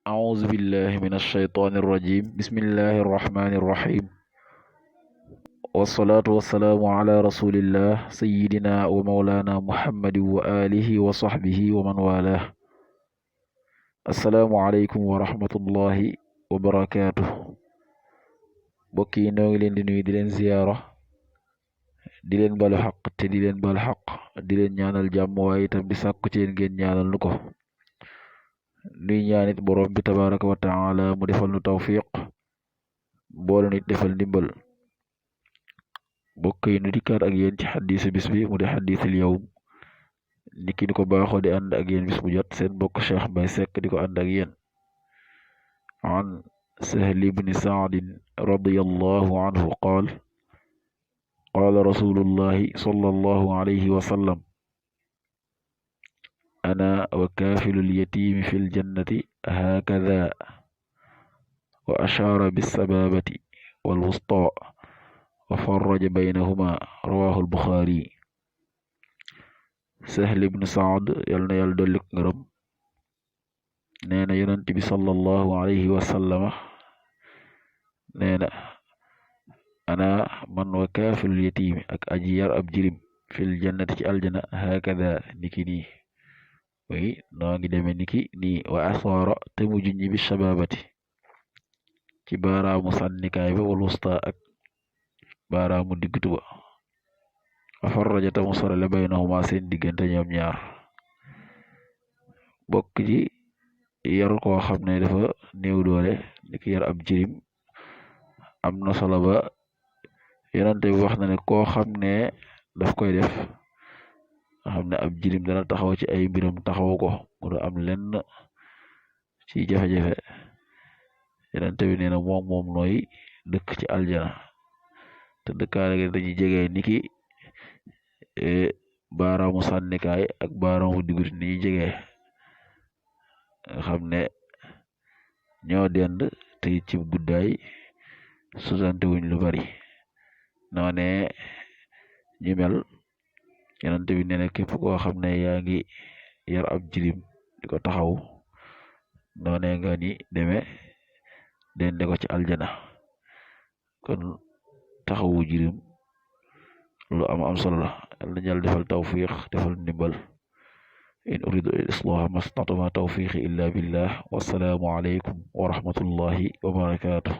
أعوذ بالله من الشيطان الرجيم بسم الله الرحمن الرحيم والصلاة والسلام على رسول الله سيدنا ومولانا محمد وآله وصحبه ومن والاه السلام عليكم ورحمة الله وبركاته بوكي نوغي لين دي نوي دي لين زيارة di leen balu xaq te di leen bal xaq di leen ñaanal jàmm waaye itam di sàkku ci yéen ngeen ñaanal nu ko nuy ñaanit borom bi tabaraka wa taala mu defal nu tawfiq boole nit defal ndimbal bokk yi nu dikkaat ak yéen ci xadiisu bis bi mu di xadiisul yawm niki ni ko baaxoo di ànd ak yéen bis bu jot seen bokk Cheikh Mbaye Seck di ko ànd ak yéen an Sahl ibn Sa'd radiyallahu anhu qaal قال رسول الله صلى الله عليه وسلم أنا وكافل اليتيم في الجنة هكذا وأشار بالسبابة والوسطى وفرج بينهما رواه البخاري سهل بن سعد يلنا يلدلك نرم نينا ينتبي صلى الله عليه وسلم نينا أنا من وكافل اليتيم أك أجيار أبجرم في الجنة الجنة هكذا نكني وي نانغي دمي نكي ني وأثار تمجني بالشبابة كبارا مصنكاي والوسطى أك بارا مدقتوا أفرج تمصر لبينهما سين ديغنت ñoom ñaar bokk ji yar ko xamne dafa neew doole niki yar ab jirim amna solo ba yonante bi wax na ne koo xam ne daf koy def nga xam ne ab jirim dana taxaw ci ay mbiram taxaw ko mu du am lenn ci jafe-jafe yonante bi nee na moom nooy dëkk ci aljana te dëkkaale gi dañuy jege niki baaraamu sànnikaay ak baaraamu diggut ni ñuy jege nga xam ne ñoo dend te ci guddaay susante wuñ lu bari noone ñu mel yonent bi nee na képp koo xam ne yaa ngi yar ab jirim di ko taxaw noone nga ni demee dende ko ci aljana kon taxawu jirim lu am solo la yàlla na Yàlla defal tawfiq defal ndimbal in uridu al-islaha ma stata'tu ma tawfiqi illa billah wassalaamu alaykum wa rahmatullahi wa barakatuh